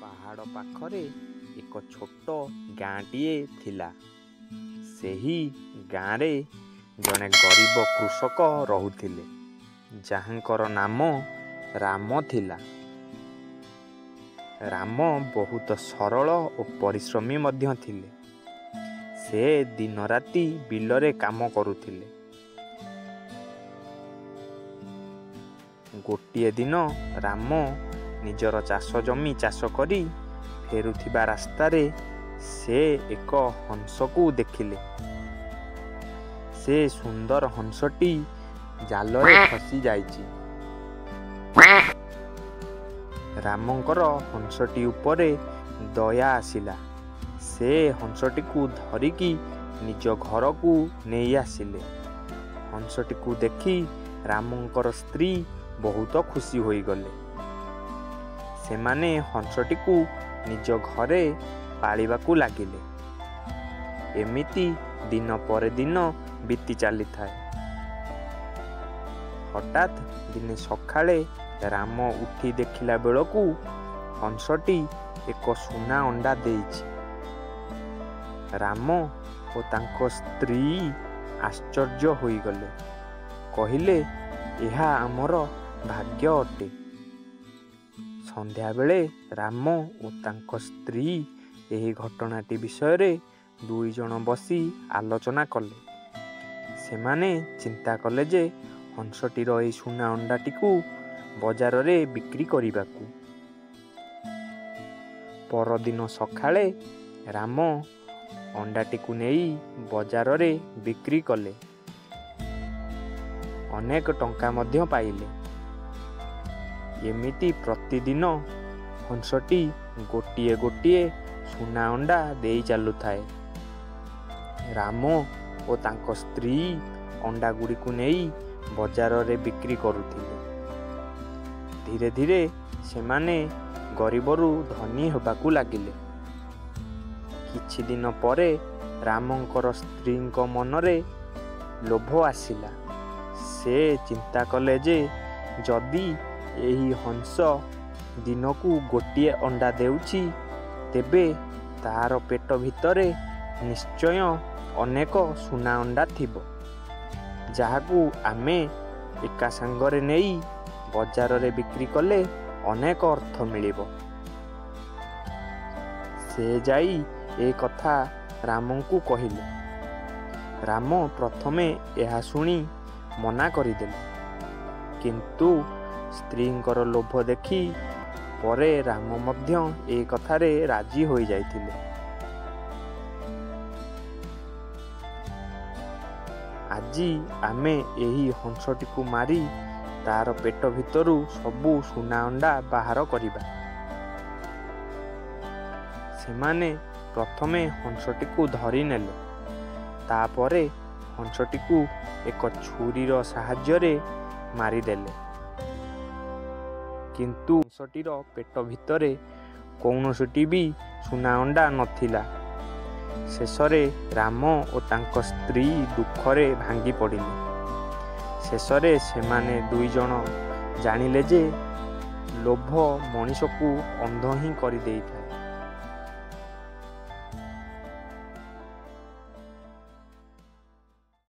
ପାହାଡ଼ ପାଖରେ ଏକ ଛୋଟ ଗାଁଟିଏ ଥିଲା। ସେହି ଗାଁରେ ଜଣେ ଗରିବ କୃଷକ ରହୁଥିଲେ, ଯାହାଙ୍କର ନାମ ରାମ ଥିଲା। ରାମ ବହୁତ ସରଳ ଓ ପରିଶ୍ରମୀ ମଧ୍ୟ ଥିଲେ। ସେ ଦିନରାତି ବିଲରେ କାମ କରୁଥିଲେ। ଗୋଟିଏ ଦିନ ରାମ ନିଜର ଚାଷ ଜମି ଚାଷ କରି ଫେରୁଥିବା ରାସ୍ତାରେ ସେ ଏକ ହଂସକୁ ଦେଖିଲେ। ସେ ସୁନ୍ଦର ହଂସଟି ଜାଲରେ ଫସି ଯାଇଛି। ରାମଙ୍କର ହଂସଟି ଉପରେ ଦୟା ଆସିଲା। ସେ ହଂସଟିକୁ ଧରିକି ନିଜ ଘରକୁ ନେଇ ଆସିଲେ। ହଂସଟିକୁ ଦେଖି ରାମଙ୍କର ସ୍ତ୍ରୀ ବହୁତ ଖୁସି ହୋଇଗଲେ। ସେମାନେ ହଂସଟିକୁ ନିଜ ଘରେ ପାଳିବାକୁ ଲାଗିଲେ। ଏମିତି ଦିନ ପରେ ଦିନ ବିତି ଚାଲିଥାଏ। ହଠାତ୍ ଦିନେ ସକାଳେ ରାମ ଉଠି ଦେଖିଲା ବେଳକୁ ହଂସଟି ଏକ ସୁନା ଅଣ୍ଡା ଦେଇଛି। ରାମ ଓ ତାଙ୍କ ସ୍ତ୍ରୀ ଆଶ୍ଚର୍ଯ୍ୟ ହୋଇଗଲେ। କହିଲେ, ଏହା ଆମର ଭାଗ୍ୟ ଅଟେ। ସନ୍ଧ୍ୟାବେଳେ ରାମ ଓ ତାଙ୍କ ସ୍ତ୍ରୀ ଏହି ଘଟଣାଟି ବିଷୟରେ ଦୁଇଜଣ ବସି ଆଲୋଚନା କଲେ। ସେମାନେ ଚିନ୍ତା କଲେ ଯେ ହଂସଟିର ଏହି ସୁନା ଅଣ୍ଡାଟିକୁ ବଜାରରେ ବିକ୍ରି କରିବାକୁ। ପରଦିନ ସକାଳେ ରାମ ଅଣ୍ଡାଟିକୁ ନେଇ ବଜାରରେ ବିକ୍ରି କଲେ। ଅନେକ ଟଙ୍କା ମଧ୍ୟ ପାଇଲେ। ଏମିତି ପ୍ରତିଦିନ ହଂସଟି ଗୋଟିଏ ଗୋଟିଏ ସୁନା ଅଣ୍ଡା ଦେଇ ଚାଲୁଥାଏ। ରାମ ଓ ତାଙ୍କ ସ୍ତ୍ରୀ ଅଣ୍ଡାଗୁଡ଼ିକୁ ନେଇ ବଜାରରେ ବିକ୍ରି କରୁଥିଲେ। ଧୀରେ ଧୀରେ ସେମାନେ ଗରିବରୁ ଧନୀ ହେବାକୁ ଲାଗିଲେ। କିଛି ଦିନ ପରେ ରାମଙ୍କର ସ୍ତ୍ରୀଙ୍କ ମନରେ ଲୋଭ ଆସିଲା। ସେ ଚିନ୍ତା କଲେ ଯେ ଯଦି ଏହି ହଂସ ଦିନକୁ ଗୋଟିଏ ଅଣ୍ଡା ଦେଉଛି, ତେବେ ତା'ର ପେଟ ଭିତରେ ନିଶ୍ଚୟ ଅନେକ ସୁନା ଅଣ୍ଡା ଥିବ, ଯାହାକୁ ଆମେ ଏକା ସାଙ୍ଗରେ ନେଇ ବଜାରରେ ବିକ୍ରି କଲେ ଅନେକ ଅର୍ଥ ମିଳିବ। ସେ ଯାଇ ଏ କଥା ରାମଙ୍କୁ କହିଲେ। ରାମ ପ୍ରଥମେ ଏହା ଶୁଣି ମନା କରିଦେଲେ। କିନ୍ତୁ ସ୍ତ୍ରୀଙ୍କର ଲୋଭ ଦେଖି ପରେ ରାମ ମଧ୍ୟ ଏ କଥାରେ ରାଜି ହୋଇଯାଇଥିଲେ। ଆଜି ଆମେ ଏହି ହଂସଟିକୁ ମାରି ତା'ର ପେଟ ଭିତରୁ ସବୁ ସୁନା ଅଣ୍ଡା ବାହାର କରିବା। ସେମାନେ ପ୍ରଥମେ ହଂସଟିକୁ ଧରିନେଲେ। ତାପରେ ହଂସଟିକୁ ଏକ ଛୁରୀର ସାହାଯ୍ୟରେ ମାରିଦେଲେ। କିନ୍ତୁ ହଂସଟିର ପେଟ ଭିତରେ କୌଣସିଟି ବି ସୁନା ଅଣ୍ଡା ନଥିଲା। ଶେଷରେ ରାମ ଓ ତାଙ୍କ ସ୍ତ୍ରୀ ଦୁଃଖରେ ଭାଙ୍ଗି ପଡ଼ିଲେ। ଶେଷରେ ସେମାନେ ଦୁଇଜଣ ଜାଣିଲେ ଯେ ଲୋଭ ମଣିଷକୁ ଅନ୍ଧ ହିଁ କରିଦେଇଥାଏ।